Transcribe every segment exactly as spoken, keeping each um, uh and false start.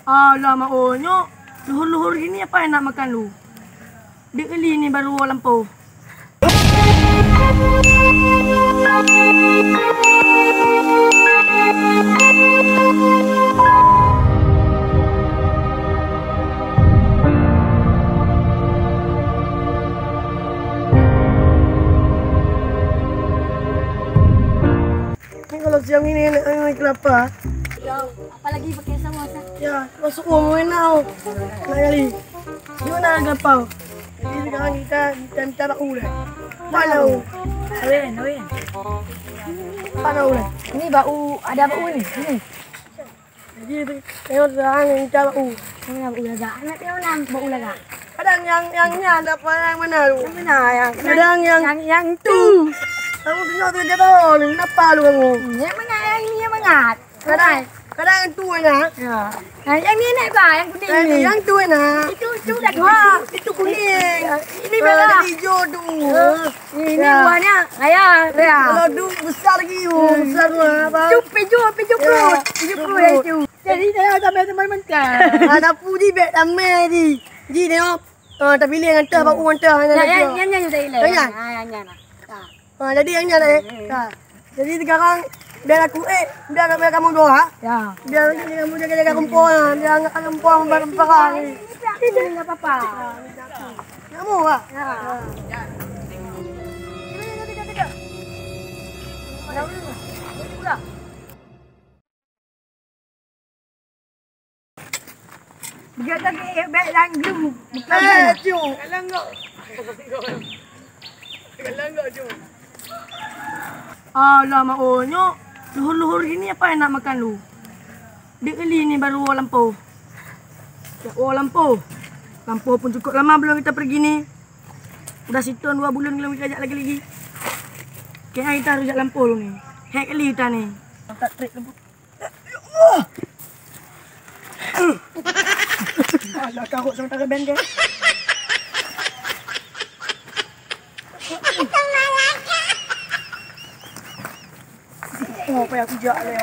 Alah, mak oh, nyoe luhur-luhur gini apa enak makan lu? Deuk li ni baru woe lampôh. Ni kalau siang ini nak, nak kelapa. Ya, apalagi pakai saus, ah. Ya, masuk uang main now. Nak kali. Di mana kelapa? Jadi sekarang kita, kita minta bak u lah. Mana u? Awen, awen. Mana u lah? Ini bak u, ada bak u ni. Ini. Jadi, tengok sekarang yang minta bak u. Mana bak u lagak? Anak dia mana bak u lagak? Kadang yang, yang nyan ada apa yang mana tu? Yang mana yang? Kadang yang, yang, yang tu. Kamu tengok tu dia tahu ni, kenapa lu kamu? Hmm, yang mana yang ini yang mangat? Kadang, kadang yang tu mana? Ya. Nah, yang ni nak bah, yang kuning ni. Yang tu mana? Itu, itu dah dua. Itu, itu kuning. Ini merah. Tadi hijau tu. Ini buahnya. Ayah, ya. Kalau tu besar lagi, oh, besar tu apa? Itu piju, piju perut. Piju perut itu. Jadi saya sampai teman mentah. Ada puji bek damai di. Ji tengok. Ah, tapi leh ngantar bak u ngantar. Ya, ya, ya, ya, ya. Ah, ya, ya. Ah, jadi yang nyan eh. Ha. Jadi sekarang biar aku eh biar, biar kamu doa. Ya. Biar kamu jaga-jaga kompor lah. Biar angkat kompor bareng-bareng. Ini enggak apa-apa. Kamu ah. Ya. Bukan lagi bek dan glue. Bukan. Eh, glue. Cuk. Alah, mak oh, nyoe luhur-luhur gini apa enak makan lu? Deuk li ni baru woe lampôh. Jak woe lampôh. Lampôh pun cukup lama belum kita pergi ni. Udah sitahun dua bulan belum kita jak lagi-lagi. Kayaknya kita harus jak lampôh lu ni. Hek li kita ni. Angkat trek lampôh. Ya Allah. Alah, karut sementara bengkel. Oh, payah kujak leh.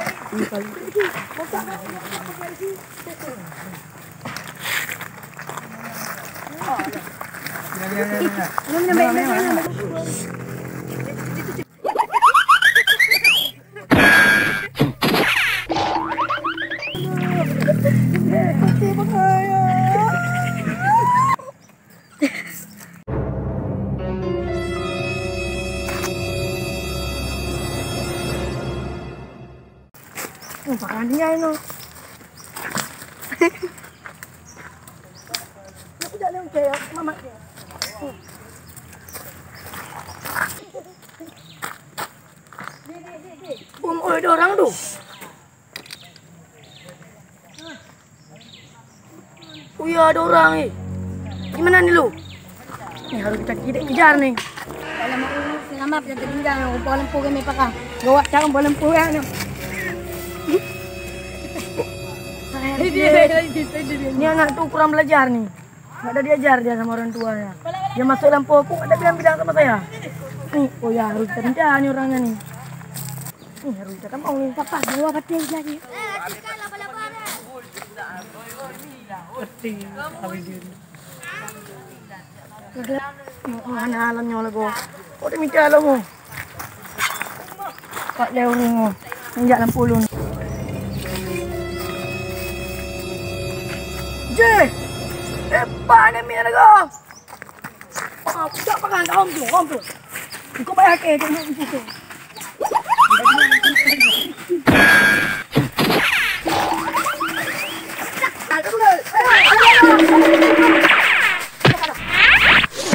Oh, parah dia tu. Nak tidak lewat ke, Mamat? Bom, oi, ada orang tu. Oh ya, ada orang eh. Di mana ni lu? Ni harus kita kidik kejar ni. Kalau mau selamat yang tertinggal, rumpah lempuh kami pakah. Gawat tak rumpah lempuh kan? Ni anak tu kurang belajar ni. Nggak ada diajar dia sama orang tuanya. Dia masuk dalam pokok, ada bilang-bilang sama saya. Ni, oh ya, harus kerja ni orangnya ni. Ni, harus kita kan mau. Papa, dua batin lagi. Batin, habis dia. Oh, anak alam nyawa lagu. Oh, dia minta lagu. Pat lé ureueng nyoe. Injak lam pulung. Jeh! Eh, pat namiet lagoe! Ah, pucak pakan, hom tu, hom tu. Ikut payah ke, tengok itu tu.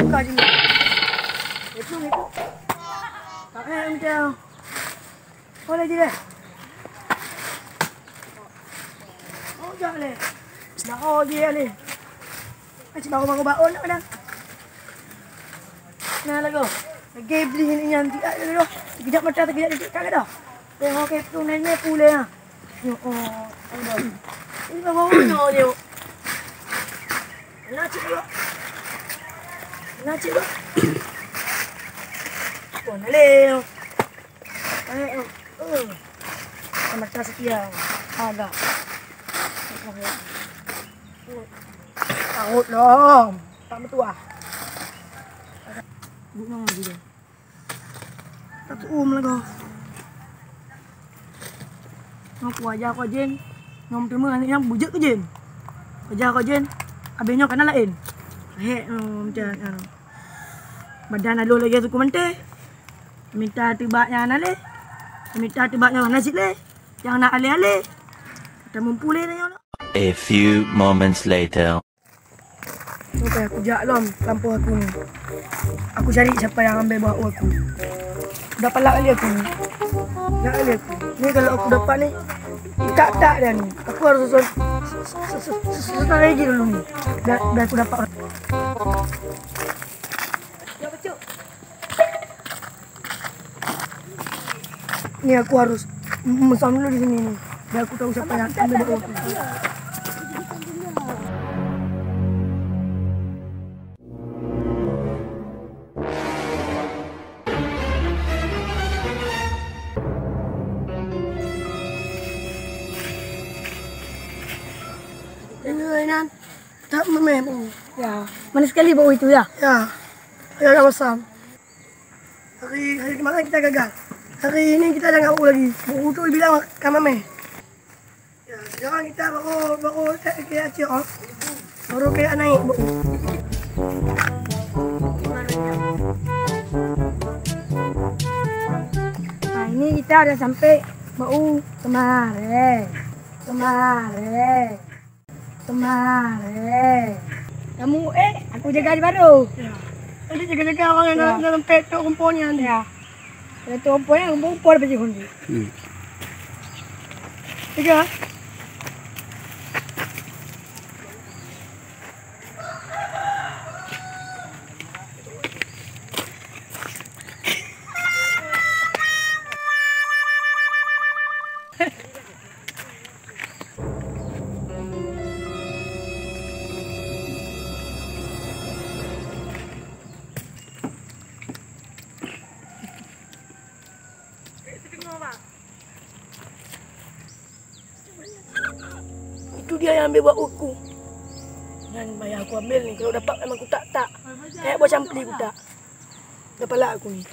Buka je ni. Itu, itu. Tak payah minta. Boleh je deh. Oh, jak leh. Dah oh je leh. Macam baru-baru baon nak dah. Nah, lagu. Lagi beli ni yang tidak ada dah. Sekejap mata, sekejap detik, tak ada. Tengok ke tu nenek pula. Yo, oh, aduh. Ini baru-baru nyo je. Nak cik dulu. Nak cik dulu. Oh, nak leh. Eh, eh, eh. Macam setia. Agak. Ot lom. Tak meutuah. Gunong lagi dah. Tak tuum lagoe. Nyoe ku aja kau jén. Nyoe teuma aneuk nyang bujek keu jén. Aja kau jén. Abéh nyoe kana laén. Hek, hmm, macam, anu. Badan aloh lagèe suku menté. Minta teubak nyang hana lé. Minta teubak nyang hana cit lé. Nyang na alé-alé. Tamumpu lé nyoe. A few moments later. Oke, aku jak lom kampung aku ni. Aku cari siapa yang ambil bak aku. Udah palak kali aku ni. Palak kali aku. Ni kalau aku dapat ni, tak-tak dah ni. Aku harus susun, susun, susun, susun lagi dulu ni. Biar, biar aku dapat. Ni aku harus mesan dulu di sini ni. Biar aku tahu siapa yang ambil bak aku. Ini Nan, tak memeh bau. Ya, manis sekali bau itu ya. Ya, ya, ya, masam. Hari, hari kemarin kita gagal. Hari ini kita dah nggak bau lagi. Bau tu dibilang ka memeh. Ya, sekarang kita baru, baru cek ke Aceh, oh. Baru kayak naik bau. Nah, ini kita udah sampai bau kemarin. Kemarin. Kemarin. Kamu, eh, aku jaga di baru. Ya. Nanti jaga-jaga orang yang, ya, dalam pet tu kumpul ni nanti. Ya. Kalau tu kumpul ni, kumpul, kumpul lepas tu kundi. Hmm. Tiga. Itu dia yang ambil bak uku. Nyan payah aku ambil ni. Kalau dapat memang kutak-tak. Kayak buah campli kutak. Dah palak aku ni.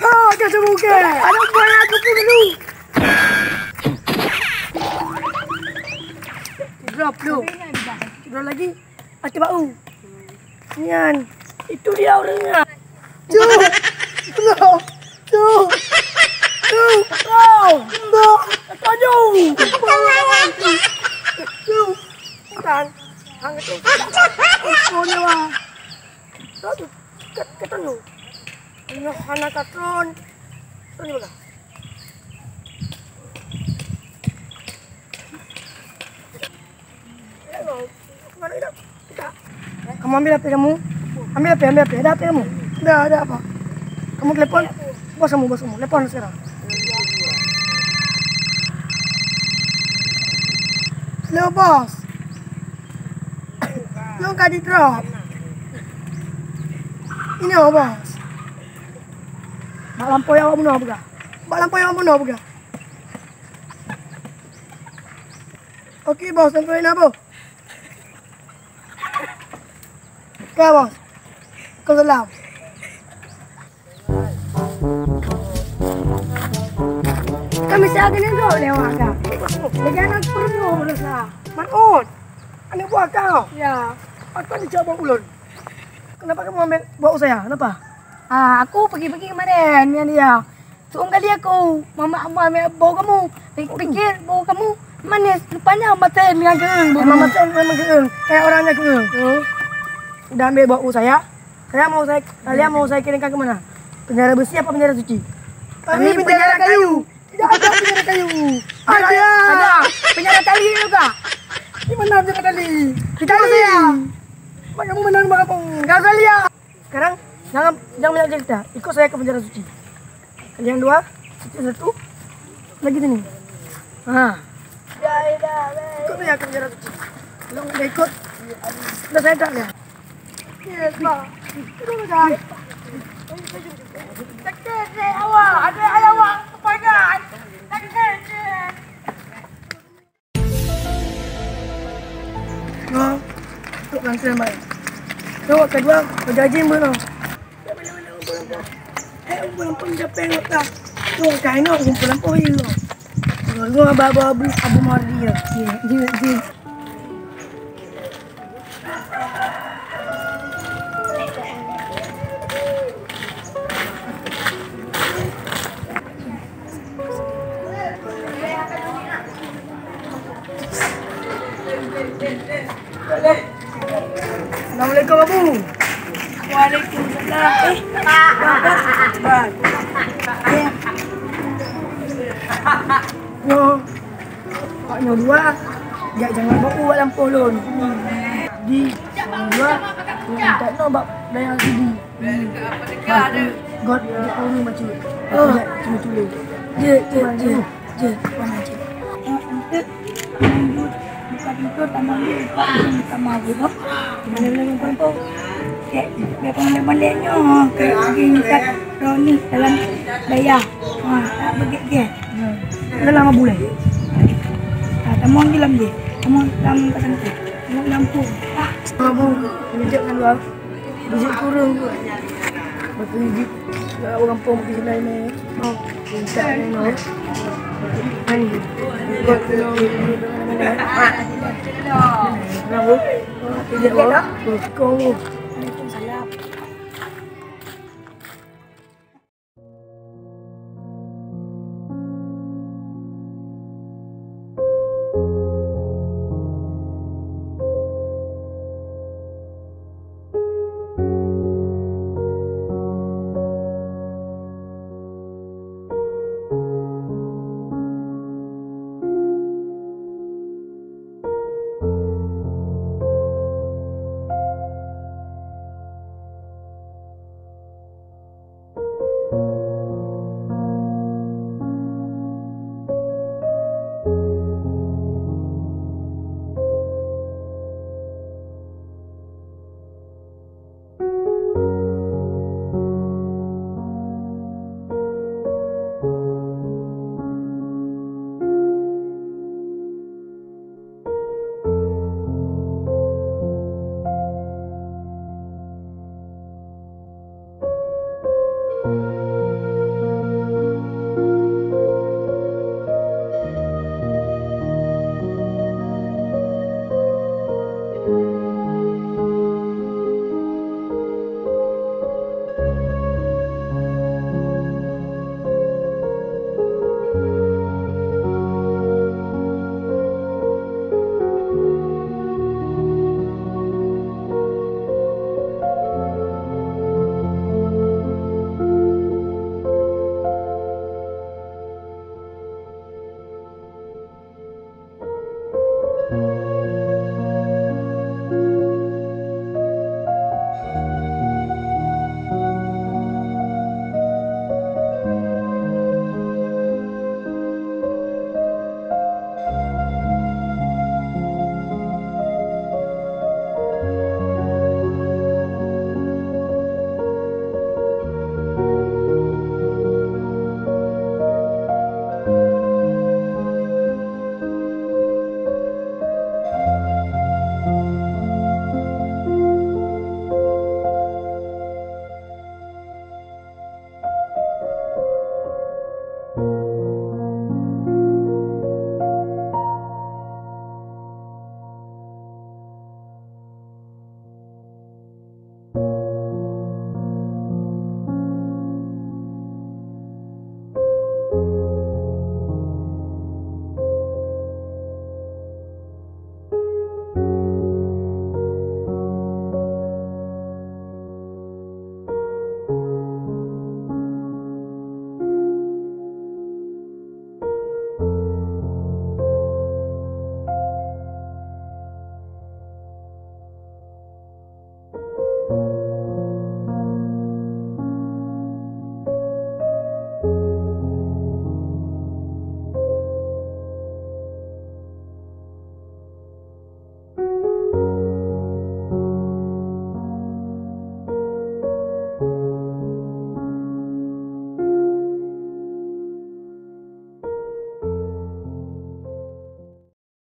Ha, dah semua ke? Anak buah aku tu dulu. Drop dulu. Drop lagi. Mati bau. Nyan. Itu dia orangnya. Cuk. Cuk. Cuk. Cuk. Cuk. Cuk. Cuk. Kan. Hang itu. Itu nyawa. Kat, katron lu. Nyoh hana katron. Katron lu lah. Mana dah? Kamu ambil H P kamu. Ambil H P, ambil H P. Ada H P kamu? Ada, ada apa? Kamu telepon. Bos kamu, bos kamu. Telepon sekarang. Halo, bos. Long ka di drop. Ini oh, bos. Bak lampôh awak bunoe peugah. Bak lampôh awak bunoe peugah. Oke, bos, sampai na, bos. Oke, bos. Waalaikumsalam. Kami siaga ni tu lewat dah. Jadi anak perlu berusaha. Manut. Anak buah kau. Ya. Aku ni coba ulun. Kenapa kamu ambil bau saya? Kenapa? Ah, aku pergi-pergi kemarin dengan dia. Seorang kali aku, mama aku ambil bau kamu. Pikir bau kamu manis. Rupanya masin dengan keueng bau kamu. Memang masin, memang keueng. Kayak orangnya keueng. Hmm. Udah ambil bau saya. Kalian mau saya, kalian mau saya kirimkan ke mana? Penjara besi apa penjara suci? Kami penjara kayu. Tidak ada penjara kayu. Ada. Ada. Penjara tali juga. Di mana penjara tali? Di tali. Mak kamu menang bang kamu. Enggak usah lihat. Sekarang jangan, jangan banyak cerita. Ikut saya ke penjara suci. Kalian dua, satu, satu. Lagi sini. Ha. Ikut saya ke penjara suci. Kalau nggak ikut, udah saya tak lihat. Yes, Pak. Terus dah. Sakit, sakit, awak. Ada awak kepada. Sakit. Selamat. Tengok kedua, kau janji belum? Eh, kumpul lampôh capek ngon tak. Tu kain ngon kumpul lampôh je. Ngon abah-abah Abu, Abu Mardi ya. Ji, ji, ji. Assalamualaikum, Abu. Waalaikumsalam. Eh, Pak. Pak. Eh. Nyoe, Pak nyoe dua, jak jangan bak u bak lampôh lôn. Di nyoe dua, minta no bak dayah sini. Aku got di orang macam. Oh. Cuma tulis. Jek, jek, jek. Jek, mana jek? Buka pintu, tamah dia, buka pintu, tamah dia, kok. Mana boleh buka pintu? Cek, dia pun boleh balik nyo. Kayak lagi minta Roni dalam dayah. Ha, tak begitu dia. Dalam apa bulan? Ha, tamah dalam dia. Tamah dalam kata nanti. Tamah lampu. Ah, kamu, ini jangan luar. Bijak kurung tu. Betul bijak. Orang pom di sini ni. Oh, minta ni no. Kan. Ikut tu. Kenapa? Bijak kau. Kau.